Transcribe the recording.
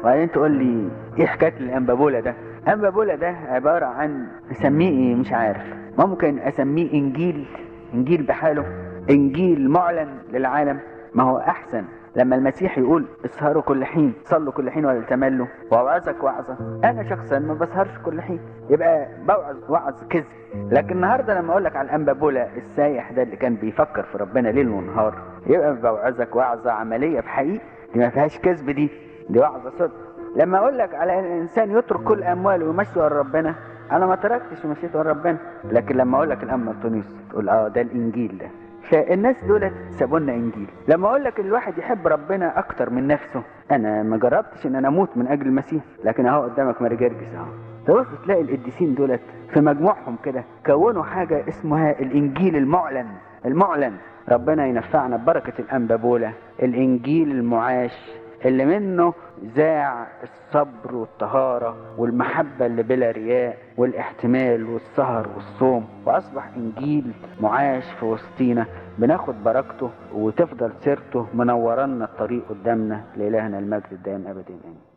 وبعدين تقول لي ايه حكاية الانبا بولا ده؟ انبا بولا ده عبارة عن اسميه ايه مش عارف، ممكن اسميه انجيل، انجيل بحاله، انجيل معلن للعالم. ما هو احسن لما المسيح يقول اسهروا كل حين، صلوا كل حين ولا تملوا، واوعظك وعظه. انا شخصا ما بسهرش كل حين، يبقى بوعظ وعظ كذب. لكن النهارده لما اقول لك على الانبا بولا السايح ده اللي كان بيفكر في ربنا ليل ونهار، يبقى بوعظك وعظه عملية في حقيقة، دي ما فيهاش كذب، دي وعظه صدق. لما اقول لك على ان الانسان يترك كل امواله ويمشي ورا ربنا، انا ما تركتش ومشيت ورا ربنا. لكن لما اقول لك الانبا انطونيوس تقول ده الانجيل ده. فالناس دولت سابوا لنا انجيل. لما اقول لك الواحد يحب ربنا اكتر من نفسه، انا ما جربتش ان انا اموت من اجل المسيح، لكن اهو قدامك ماري جرجس اهو. تبص تلاقي القديسين دولت في مجموعهم كده كونوا حاجة اسمها الانجيل المعلن. المعلن ربنا ينفعنا ببركة الانبا بولا، الانجيل المعاش اللي منه زاع الصبر والطهارة والمحبة اللي بلا رياء والاحتمال والسهر والصوم، وأصبح إنجيل معاش في وسطينا بناخد بركته وتفضل سيرته منورنا الطريق قدامنا. لإلهنا المجد الدائم أبدا آمين.